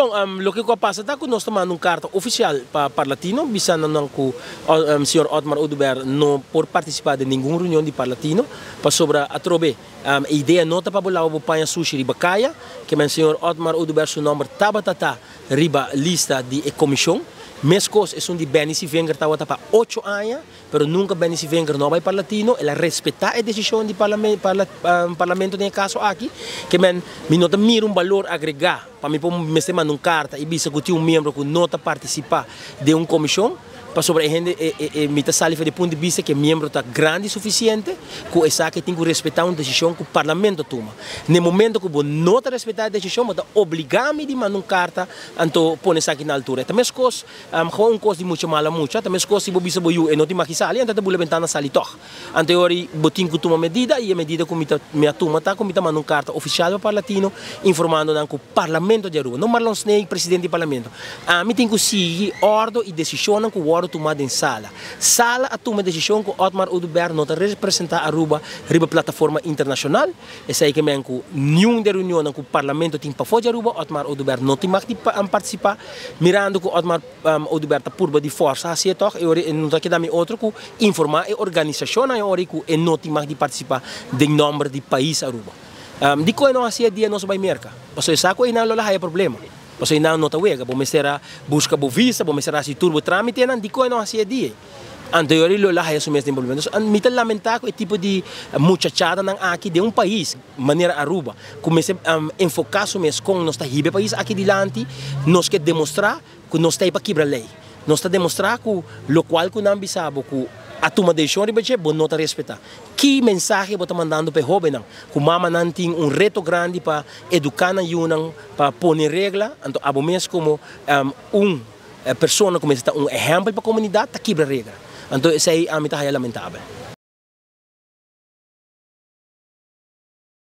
Bon, loke cu a pasa ta cu nos ta manda un carta oficial pa Parlatino bisando nan cu señor Otmar Oduber no por participa den ningun reunion di Parlatino pasobra atrobe e idea no ta pa bo laba bo paña sushi riba caya, ke men señor Otmar Oduber su nomber tabata ta riba lista di e comision. Mescos esun di Benny Sevinger tabata pa ocho aña. Pero nunca Benny Sevinger no a bay Parlatino, el a respeta e decision di Parlamento den e caso aki, ke men mi no ta mira un balor agrega pa mi por mester manda un carta y bisa cu tin un miembro cu no ta participa den un comision, pasobra e hende mi ta sali for di e punto di bista cu e miembro ta grandi suficiente cu esaki tin cu respeta un decision cu Parlamento tuma. Na e momento cu bo no ta respeta e decision bo ta obliga mi di manda un carta anto pone esaki na altura. E ta mescos. Gewoon un kos di mucha mala mucha, ta meskos si bo bisa bo yu e no tin maki sali, anto e ta bula bentana sali tòg. Anto e ora ei bo tin ku tuma medida i e medida ku mi ta mi a tuma ta ku mi ta manda un karta ofisial pa Parlatino informando nan ku Parlamento di Aruba, no Marlon Sneek presidente di Parlamento, ami tin ku sigui òrdo i desishonnan ku wòrdu tumá den sala. Sala a tuma e desishon ku Otmar Oduber no ta representá Aruba riba plataforma internashonal. Esei ke men ku niun di e reunionnan ku Parlamento tin pafó di Aruba, Otmar Oduber no tin mag di partisipá. Mirando ku Otmar Oduber ta purba di fòrsa hasié tòg, e ora e no ta keda mi otro ku informá e organisashonnan e ora ei ku e no tin mag di partisipá den nòmber di pais Aruba. Dikon e no hasié dia nos a bai Merka? Pasobra e sa ku einan lo la haya problema. Pasobra einan no ta wega. Bo mester a buska bo visa, bo mester a hasi tur bo trámitenan. Dikon e no hasié dia ei? Anto yori lo la haya su mes den problema. Entonces mi ta lamenta cu e tipo di muchachadanan aki den un pais manera Aruba cu mester enfoca su mes con nos ta hiba e pais aki dilanti, nos ke demostra cu nos ta ey pa kibra ley. Nos ta demostra cu locual cu nan bisa bo cu a tuma decision riba dje bo no ta respeta. Ki mensahe bo ta mandando pa e hobennan? Cu mamanan tin un reto grandi pa educa nan yunan pa pone regla, anto abo mes como un. E persona ku mester ta un ehèmpel pa komunidat ta kibra regla. Anto esei ami ta haya lamentabel.